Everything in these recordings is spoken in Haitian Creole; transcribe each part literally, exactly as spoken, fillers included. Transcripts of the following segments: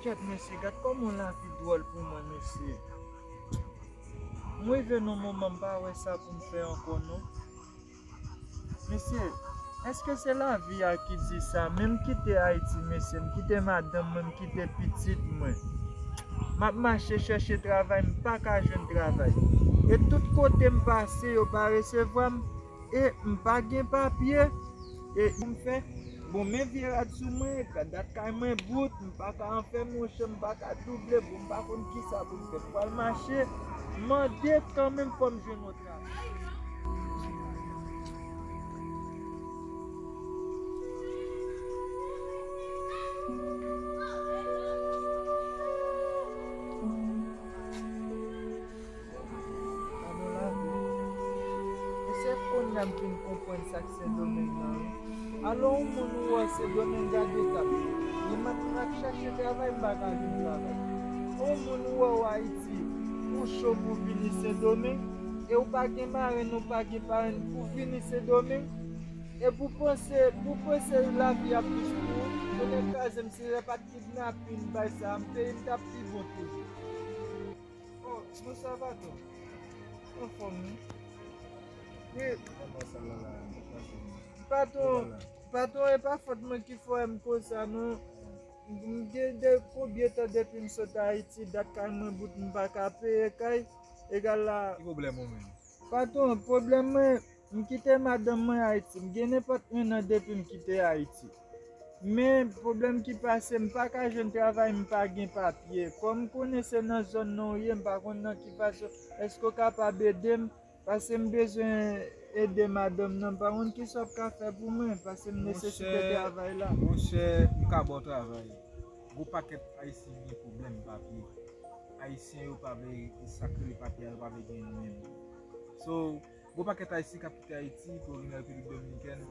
Kèt, mesye, gad kòman lavi dwòl pou mwen, mesye. M rive nan moman m pa wè sa pou m fè ankò, non. Mesye, èske se lavi a ki di sa? Men m kite Ayiti, mesye, m kite madanm mwen, m kite pitit mwen. M ap mache chèche travay, m pa ka jwenn travay. E tout kote m pase, yo pa resevwa m. E m pa gen papye. E pou m fè, bon, men vye rad sou mwen, dat kay mwen bout, m pa ka anfèmen yon chanm, m pa ka double, bon, m pa konn kisa pou m fè. M pral mache, mande kanmenm fò m jwenn yon travay. Gade lavi. E se kounye a m vin konprann sa k Sendomeng nan, wi. Alò, yon moun ou wè Sendomeng, gade eta l. Li menm nan ap chache travay, m pa ka jwenn travay. Yon moun ou wè w Ayiti, ou cho pou vini Sendomeng, e ou pa gen marenn, ou pa gen parenn pou vini Sendomeng, e pou panse, pou panse lavi a plis pou ou, konnen kraze m, si lè pa t kidnapin, bay sa, m peyi m t ap pi bon toujou. Oh, bonswa, patwon. Anfòm, wi. Wi. Patwon, patwon, e pa fòt mwen ki fè m konsa, non. M gen de konbyen tan depi m sot Ayiti, dat kay mwen bout, m pa ka peye kay, egal la. Ki pwoblèm ou menm? Patwon, pwoblèm mwen, m kite madanm mwen Ayiti. M gen nenpòt en an depi m kite Ayiti. Men, pwoblèm ki pase, m pa ka jwenn travay, m pa gen papye. Kòm m konnen se nan zòn nan ou ye, m pa konn nan ki fason. Èske w kapab ede m? Paske m bezwen ede madanm nan. M pa konn kisa w ap ka fè pou mwen, paske m nesesite travay la. Monchè, monchè, m ka ba w travay. Gwo pakèt Ayisyen gen pwoblèm papye. Ayisyen yo pa vle sa k rele papye a, yo pa vle gen menm. So, gwo pakèt Ayisyen k ap kite Ayiti pou yo vin nan Repiblik Dominikèn.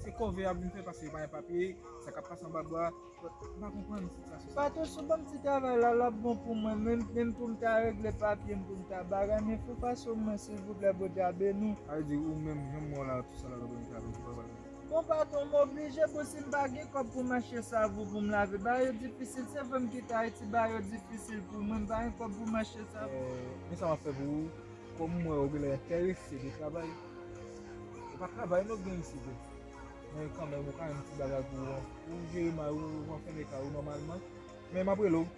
Se kòve y ap vin fè paske yo pa gen papye, sa k ap pase anba bra. M pa konprann sitiyasyon sa. Patwon, si w ban m ti travay la, l ap bon pou mwen, menm, menm pou m ta regle papye m, pou m ta bagay, men fè w pase w mwen, silvouplè, Bondye a beni w. Sa vle di ou menm, jan m wè w la, tou sa la, w ap ban m travay, ou pa pral. Bon, patwon, m oblije, bon, si m pa gen kòb pou m achte savon pou m lave, bagay yo difisil, se vre m kite Ayiti, bagay yo difisil pou mwen, m pa gen kòb pou m achte savon. Eh, men sa m ap fè pou ou, kòm m wè ou genlè enterese de travay, ou pa travay non, gen isit tou. Men kanmenm, ou ka yon ti bagay pou ou, ou jere may ou, ou anfèmen kay ou nòmalman. Men m ap rele w,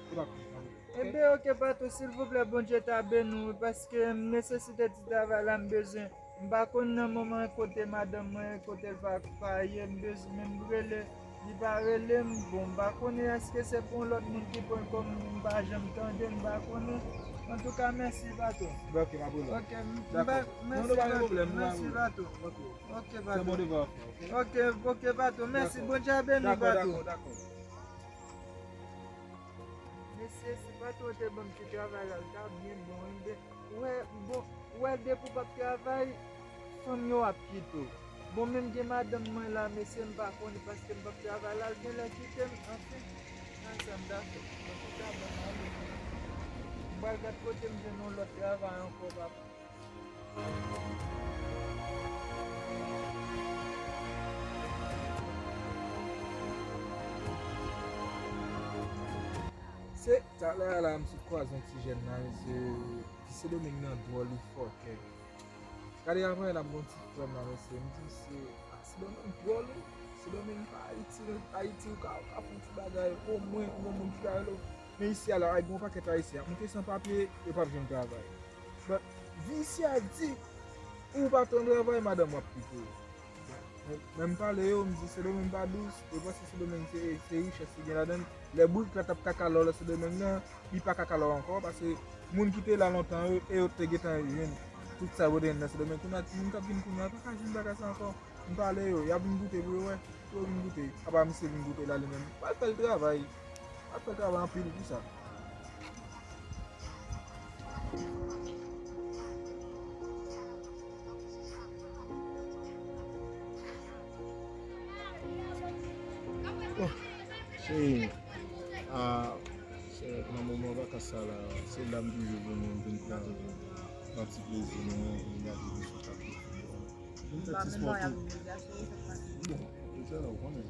e pa kounye a, m ap rele w. Enben, oke, patwon, silvouplè, Bondye ta beni w, paske m nesesite ti travay la, m bezwen. M pa konn nan moman kote madanm mwen, kote l pa, pa ye, m bezwen, men m rele, li pa rele m. Bon, m pa konnen èske se pou yon lòt moun ki pran l kòm m pa janm tande l, m pa konnen. Antouka, mèsi, patwon. Ben, oke, m ap rele w. Oke, m, m pa, mèsi, patwon. Dakò. Non, non, pa gen pwoblèm, nou ap rele w. Mèsi, patwon. Oke. Oke, patwon. Se bon devwa w fè, oke? Oke, oke, patwon. Mèsi, dakò. Bondye a beni w, patwon. Dakò, dakò, dakò. Mesye, si patwon te ban m ti travay la, l ta byen bon, wi, men, ou wè, bon, ou wè, depi w p ap travay, fanm yo ap kite w. Bon, menm gen madanm mwen la, mesye, m pa konnen, paske m p ap travay la, l genlè kite m, anfen, nan sa m ta fè. Antouka, bon, m ale. M pral gad kote m jwenn yon lòt travay ankò, papa. Se talè a la, m sot kwaze yon ti jèn la, mesye, ti Sendomeng nan dwòl, li fòkè. Gade, apre l ap gon ti frè m la, mesye, m di, se, a, Sendomeng dwòl, wi. Sendomeng pa Ayiti, non. Ayiti, ou ka, ou ka fè yon ti bagay, omwen, ou gon moun ki ka rele w. Men isi a la, ay, gon pakèt Ayisyen ap moute san papye, yo p ap jwenn travay. But, vi isi a di, ou pa t an travay, madanm w ap kite w. Men, men m pale yo, m di Sendomeng pa dous, yo panse Sendomeng se, se richès ki gen ladan l. Lè bourik la t ap kaka lò nan Sendomeng nan, li pa kaka lò ankò, paske moun ki te la lontan yo, e yo te gentan jwenn tout sa yo te jwenn nan Sendomeng. Kounye a, moun k ap vin kounye a, pa ka jwenn bagay sa ankò. M pale yo, y ap vin goute pou yo wè. Pou yo vin goute. Apa misye vin goute la li menm. Pral fè l travay. Pral fè l travay anpil pou sa. Cheri, a, se nan moman vakans sa la, se la m toujou vini, m vin pran, pran ti plezi mwen, vin gade nou sou tab de foutbòl. Vin fè ti spò tou. Bon, se sa ou konnen.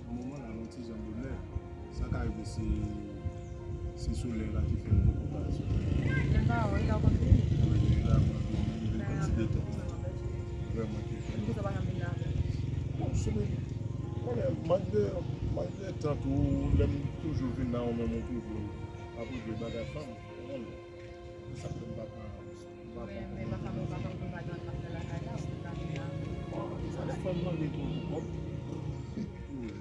Nan moman la, nou ti jan bonè. Sa ka rive se, se solèy la ki fè l poko pa soti. Lè pa wè, lè w konn vini. Wi, lè w konn vini, vin pran ti detan. Vrèman ki fè. Poukisa w pa janm vin la avè m? Bon, sou men, konnen, malgre, malgre tan tou, lè m toujou vin la, ou menm ou toujou ap regle bagay fanm, ou konnen. Se sa k fè m pa pran. Men, men pa fanm, pa fanm konn pa gen anyen ap fè lakay la, ou pa vin la. Bon, sa depè m mande tou pou kòb. Wi, wi, wi.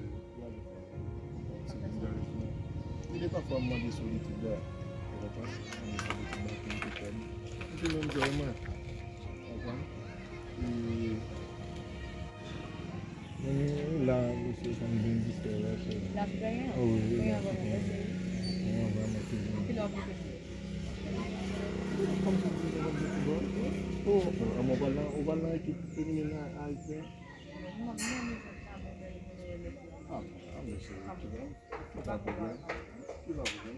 Gen de pafwa m mande solitid la. Ou konprann? Mande solitid la pou li te fè m. Epi menm jan mwen. Ou konprann? E, men la, misye konn vin distè la, se. L ap benyen? Oh, wi, wi, l ap benyen. Li anvoye mwen sou li. Ki lè w ap rete? Kòm sa, mwen te konn de foutbòl. Oh, oh, ah, mwen pral nan, ou pral nan ekip feminen a, ayisyen? Ah, ah, men se, ki pa pwoblèm. Ki pa pwoblèm.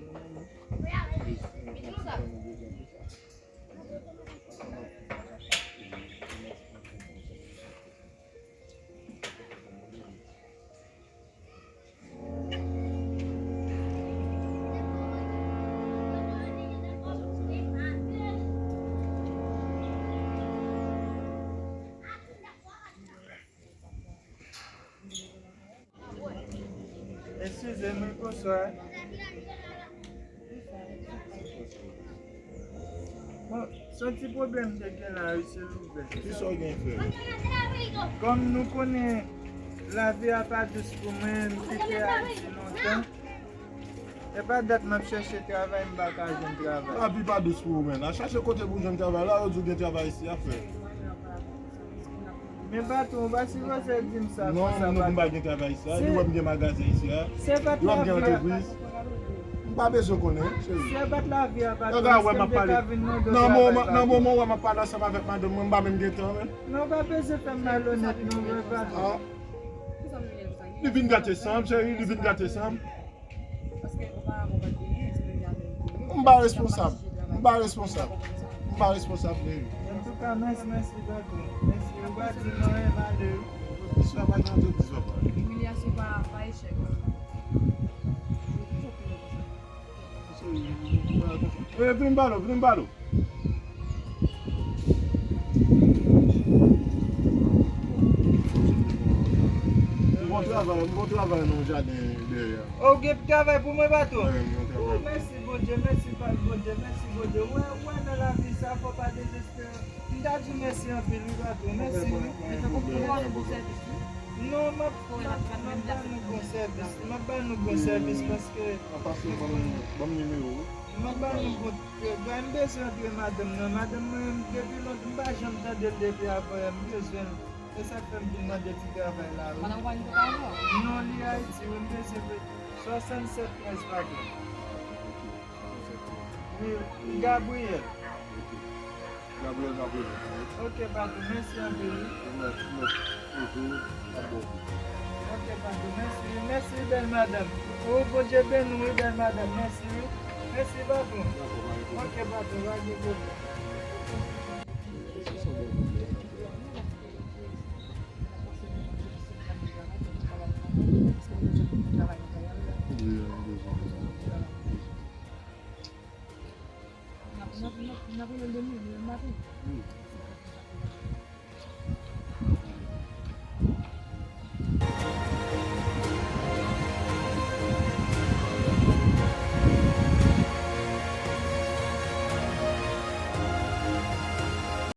Eskize m, wi, bonswa. Bon, se yon ti pwoblèm m te gen la, wi, silvouplè. Kisa w gen frè? Kòm nou konnen lavi a pa dous pou mwen, m kite Ayiti lontan. E pa dat m ap chèche travay, m pa ka jwenn travay. Lavi pa dous pou ou menm. Al chache kote pou w jwenn travay la, yo di w gen travay isi a, frè. Men patwon, ou pa sipoze di m sa konsa, patwon. Non, nou pa gen travay isi a. Li wè m gen magazen isi a. Li wè m gen antrepriz. M pa bezwen konnen, cheri. Se pa t lavi a, patwon. Gade wè m ap pale. Nan moman, nan moman wè m ap pale ansanm avèk madanm mwen, m pa menm gen tan menm. Non, ou pa bezwen fè m malonèt non, vre patwon. Li vin gate san m, cheri, li vin gate san m. Paske oparavan ou pa t genyen, se lè a menm ke yo. M pa responsab. M pa responsab. M pa responsab, baby. Antouka, mèsi, mèsi, patwon. Mèsi, ou pa di m anyen, valè. Istwa pa gen antrepriz, papa. Imilyasyon pa, pa echèk. Yo toujou fini konsa. Cheri, vin ba nou, vin ba nou. M gon travay, m gon travay nan jaden dèyè a. O, gen travay pou mwen, patwon? Wi, m gon travay. O, mèsi Bondye, mèsi pa Bondye, mèsi Bondye. Ou wè, ou wè nan lavi sa, fò pa dezespere. M ta di w mèsi anpil, wi, patwon. Mèsi, wi. Non, m ap, m ap, m ap ba nou bon sèvis. M ap ba nou bon sèvis paske. An pasan, ban m, ban m nimewo w. M ap ba nou bon. Gade, m bezwen antre madanm nan. Madanm mwen, depi lontan, m pa janm tande l depi avan yè. M bezwen l. Se sa k fè m vin mande ti travay la, wi. Madanm ou pa vin travay ankò? Non, li Ayiti, wi, m bezwen swasannsèt trèz, patwon. Wi, Gabriel. Gabriel, Gabriel. Ok, patwon, mèsi anpil, wi. Mèsi, mèsi. Toujou ap bon. Ok, patwon, mèsi, wi. Mèsi, wi, bèl madanm. O, Bondye beni w, wi, bèl madanm. Mèsi, wi. Mèsi, patwon. Dakò, pa gen pwoblèm. Ok, patwon, pa gen pwoblèm. Mèsi, se yon bon pwoblèm. Wi, m bezwen sa. N ap, n ap, n ap, n ap rele l demen, demen maten. Wi.